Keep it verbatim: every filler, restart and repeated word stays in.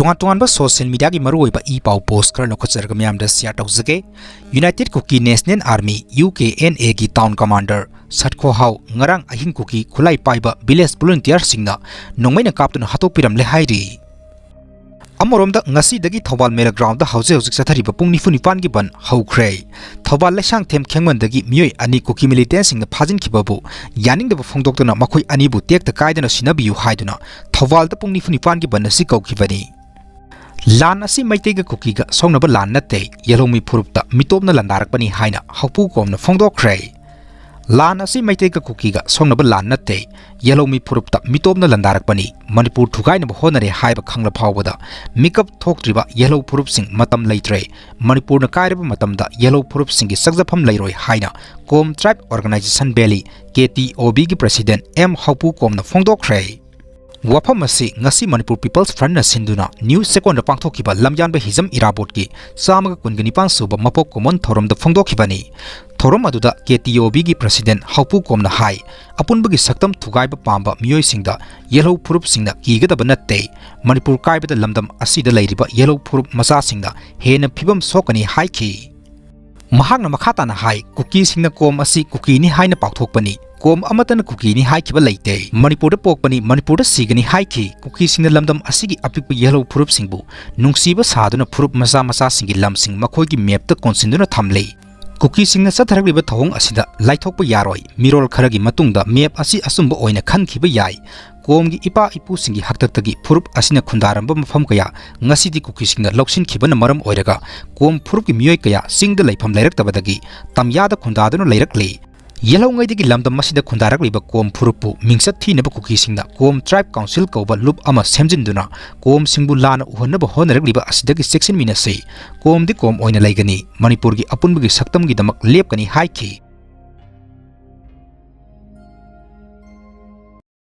ꯇꯣꯉꯥꯟ ꯇꯣꯉꯥꯟꯕ social mediaꯒꯤ ꯃꯔꯨꯑꯣꯏꯕ ꯏ ꯄꯥꯎ post ꯈꯔ ꯂꯧꯈꯠꯆꯔꯒ ꯃꯤꯌꯥꯝꯗ share ꯇꯧꯖꯒꯦ꯫ United Kuki National Army, U K N Aꯒꯤ town commander ꯁꯠꯈꯣꯍꯥꯎ ꯉꯔꯥꯡ ꯑꯍꯤꯡ ꯀꯨꯀꯤ ꯈꯨꯠꯂꯥꯏ ꯄꯥꯏꯕ village volunteerꯁꯤꯡꯅ ꯅꯣꯡꯃꯩꯅ ꯀꯥꯞꯇꯨꯅ ꯍꯥꯠꯇꯣꯛꯄꯤꯔꯝꯂꯦ ꯍꯥꯏꯔꯤ꯫ ꯑꯃꯔꯣꯝꯗ, ꯉꯁꯤꯗꯒꯤ ꯊꯧꯕꯥꯜ ꯃꯦꯂꯥ groundꯗ ꯍꯧꯖꯤꯛ ꯍꯧꯖꯤꯛ ꯆꯠꯊꯔꯤꯕ ꯄꯨꯡ ꯅꯤꯐꯨ ꯅꯤꯄꯥꯟꯒꯤ ꯕꯟ ꯍꯧꯈ꯭ꯔꯦ꯫ ꯊꯧꯕꯥꯜ ꯂꯩꯁꯥꯡꯊꯦꯝ ꯈꯦꯡꯃꯟꯗꯒꯤ ꯃꯤꯑꯣꯏ ꯑꯅꯤ ꯀꯨꯀꯤ militantꯁꯤꯡꯅ ꯐꯥꯖꯤꯟꯈꯤꯕꯕꯨ ꯌꯥꯅꯤꯡꯗꯕ ꯐꯣꯡꯗꯣꯛꯇꯨꯅ ꯃꯈꯣꯏ ꯑꯅꯤꯕꯨ ꯇꯦꯛꯇ ꯀꯥꯏꯗꯅ ꯁꯤꯟꯅꯕꯤꯌꯨ ꯍꯥꯏꯗꯨꯅ ꯊꯧꯕꯥꯜꯗ ꯄꯨꯡ ꯅꯤꯐꯨ ꯅꯤꯄꯥꯟꯒꯤ ꯕꯟ ꯑꯁꯤ ꯀꯧꯈꯤꯕꯅꯤ꯫ ꯂꯥꯟ ꯑꯁꯤ ꯃꯩꯇꯩꯒ ꯀꯨꯀꯤꯒ ꯁꯣꯛꯅꯕ ꯂꯥꯟ ꯅꯠꯇꯦ, ꯌꯦꯜꯍꯧꯃꯤ ꯐꯨꯔꯨꯞꯇ ꯃꯤꯇꯣꯞꯅ ꯂꯥꯟꯗꯥꯔꯛꯄꯅꯤ ꯍꯥꯏꯅ ꯍꯧꯄꯨ ꯀꯣꯝꯅ ꯐꯣꯡꯗꯣꯛꯈ꯭ꯔꯦ꯫ ꯂꯥꯟ ꯑꯁꯤ ꯃꯩꯇꯩꯒ ꯀꯨꯀꯤꯒ ꯁꯣꯛꯅꯕ ꯂꯥꯟ ꯅꯠꯇꯦ, ꯌꯦꯜꯍꯧꯃꯤ ꯐꯨꯔꯨꯞꯇ ꯃꯤꯇꯣꯞꯅ ꯂꯥꯟꯗꯥꯔꯛꯄꯅꯤ꯫ ꯃꯅꯤꯄꯨꯔ ꯊꯨꯒꯥꯏꯅꯕ ꯍꯣꯠꯅꯔꯦ ꯍꯥꯏꯕ ꯈꯪꯂ ꯐꯥꯎꯕꯗ ꯃꯤꯀꯞ ꯊꯣꯛꯇ꯭ꯔꯤꯕ ꯌꯦꯜꯍꯧ ꯐꯨꯔꯨꯞꯁꯤꯡ ꯃꯇꯝ ꯂꯩꯇ꯭ꯔꯦ꯫ ꯃꯅꯤꯄꯨꯔꯅ ꯀꯥꯏꯔꯕ ꯃꯇꯝꯗ ꯌꯦꯜꯍꯧ ꯐꯨꯔꯨꯞꯁꯤꯡꯒꯤ ꯆꯪꯖꯐꯝ ꯂꯩꯔꯣꯏ ꯍꯥꯏꯅ ꯀꯣꯝ Tribe Organisation Valley, K T O Vꯒꯤ president M ꯍꯧꯄꯨ ꯀꯣꯝꯅ ꯐꯣꯡꯗꯣꯛꯈ꯭ꯔꯦ꯫ ꯋꯥꯐꯝ ꯑꯁꯤ ꯉꯁꯤ Manipur People's Frontꯅ ꯁꯤꯟꯗꯨꯅ New Checkondꯗ ꯄꯥꯡꯊꯣꯛꯈꯤꯕ ꯂꯝꯌꯥꯟꯕ ꯍꯤꯖꯝ ꯏꯔꯥꯕꯣꯠꯀꯤ ꯆꯥꯝꯃꯒ ꯀꯨꯟꯒ ꯅꯤꯄꯥꯟ ꯁꯨꯕ ꯃꯄꯣꯛ ꯀꯨꯝꯑꯣꯟ ꯊꯧꯔꯝꯗ ꯐꯣꯡꯗꯣꯛꯈꯤꯕꯅꯤ꯫ ꯊꯧꯔꯝ ꯑꯗꯨꯗ K T O Vꯒꯤ president ꯍꯧꯄꯨ ꯀꯣꯝꯅ ꯍꯥꯏ, ꯑꯄꯨꯟꯕꯒꯤ ꯁꯛꯇꯝ ꯊꯨꯒꯥꯏꯕ ꯄꯥꯝꯕ ꯃꯤꯑꯣꯏꯁꯤꯡꯗ ꯌꯦꯜꯍꯧ ꯐꯨꯔꯨꯞꯁꯤꯡꯅ ꯀꯤꯒꯗꯕ ꯅꯠꯇꯦ꯫ ꯃꯅꯤꯄꯨꯔ ꯀꯥꯏꯕꯗ ꯂꯝꯗꯝ ꯑꯁꯤꯗ ꯂꯩꯔꯤꯕ ꯌꯦꯜꯍꯧ ꯐꯨꯔꯨꯞ ꯃꯆꯥꯁꯤꯡꯅ ꯍꯦꯟꯅ ꯐꯤꯕꯝ ꯁꯣꯛꯀꯅꯤ ꯍꯥꯏꯈꯤ꯫ ꯃꯍꯥꯛꯅ ꯃꯈꯥ ꯇꯥꯅ ꯍꯥꯏ, ꯀꯨꯀꯤꯁꯤꯡꯅ ꯀꯣꯝ ꯑꯁꯤ ꯀꯨꯀꯤꯅꯤ ꯍꯥꯏꯅ ꯄꯥꯎꯊꯣꯛꯄꯅꯤ꯫ ꯀꯣꯝ ꯑꯃꯠꯇꯅ ꯀꯨꯀꯤꯅꯤ ꯍꯥꯏꯈꯤꯕ ꯂꯩꯇꯦ꯫ ꯃꯅꯤꯄꯨꯔꯗ ꯄꯣꯛꯄꯅꯤ, ꯃꯅꯤꯄꯨꯔꯗ ꯁꯤꯒꯅꯤ ꯍꯥꯏꯈꯤ꯫ ꯀꯨꯀꯤꯁꯤꯡꯅ ꯂꯝꯗꯝ ꯑꯁꯤꯒꯤ ꯑꯄꯤꯛꯄ ꯌꯦꯜꯍꯧ ꯐꯨꯔꯨꯞꯁꯤꯡꯕꯨ ꯅꯨꯡꯁꯤꯕ ꯁꯥꯗꯨꯅ ꯐꯨꯔꯨꯞ ꯃꯆꯥ ꯃꯆꯥꯁꯤꯡꯒꯤ ꯂꯝꯁꯤꯡ ꯃꯈꯣꯏꯒꯤ mapꯇ ꯀꯣꯟꯁꯤꯟꯗꯨꯅ ꯊꯝꯂꯤ꯫ ꯀꯨꯀꯤꯁꯤꯡꯅ ꯆꯠꯊꯔꯛꯂꯤꯕ ꯊꯧꯑꯣꯡ ꯑꯁꯤꯗ ꯂꯥꯏꯊꯣꯛꯄ ꯌꯥꯔꯣꯏ꯫ ꯃꯤꯔꯣꯜ ꯈꯔꯒꯤ ꯃꯇꯨꯡꯗ map ꯑꯁꯤ ꯑꯆꯨꯝꯕ ꯑꯣꯏꯅ ꯈꯟꯈꯤꯕ ꯌꯥꯏ꯫ ꯀꯣꯝꯒꯤ ꯏꯄꯥ ꯏꯄꯨꯁꯤꯡꯒꯤ ꯍꯥꯛꯇꯛꯇꯒꯤ ꯐꯨꯔꯨꯞ ꯑꯁꯤꯅ ꯈꯨꯟꯗꯥꯔꯝꯕ ꯃꯐꯝ ꯀꯌꯥ ꯉꯁꯤꯗꯤ ꯀꯨꯀꯤꯁꯤꯡꯅ ꯂꯧꯁꯤꯟꯈꯤꯕꯅ ꯃꯔꯝ ꯑꯣꯏꯔꯒ ꯀꯣꯝ ꯐꯨꯔꯨꯞꯀꯤ ꯃꯤꯑꯣꯏ ꯀꯌꯥ ꯆꯤꯡꯗ ꯂꯩꯐꯝ ꯂꯩꯔꯛꯇꯕꯗꯒꯤ ꯇꯝꯌꯥꯗ ꯈꯨꯟꯗꯥꯗꯨꯅ ꯂꯩꯔꯛꯂꯤ꯫ ꯌꯦꯜꯍꯧꯉꯩꯗꯒꯤ ꯂꯝꯗꯝ ꯑꯁꯤꯗ ꯈꯨꯟꯗꯥꯔꯛꯂꯤꯕ ꯀꯣꯝ ꯐꯨꯔꯨꯞꯄꯨ ꯃꯤꯡꯆꯠ ꯊꯤꯅꯕ ꯀꯨꯀꯤꯁꯤꯡꯅ ꯀꯣꯝ Tribe Council ꯀꯧꯕ ꯂꯨꯞ ꯑꯃ ꯁꯦꯝꯖꯤꯟꯗꯨꯅ ꯀꯣꯝꯁꯤꯡꯕꯨ ꯂꯥꯟꯅ ꯎꯍꯟꯅꯕ ꯍꯣꯠꯅꯔꯛꯂꯤꯕ ꯑꯁꯤꯗꯒꯤ ꯆꯦꯛꯁꯤꯟꯃꯤꯟꯅꯁꯤ꯫ ꯀꯣꯝꯗꯤ ꯀꯣꯝ ꯑꯣꯏꯅ ꯂꯩꯒꯅꯤ, ꯃꯅꯤꯄꯨꯔꯒꯤ ꯑꯄꯨꯟꯕꯒꯤ ꯁꯛꯇꯝꯒꯤꯗꯃꯛ ꯂꯦꯞꯀꯅꯤ ꯍꯥꯏꯈꯤ꯫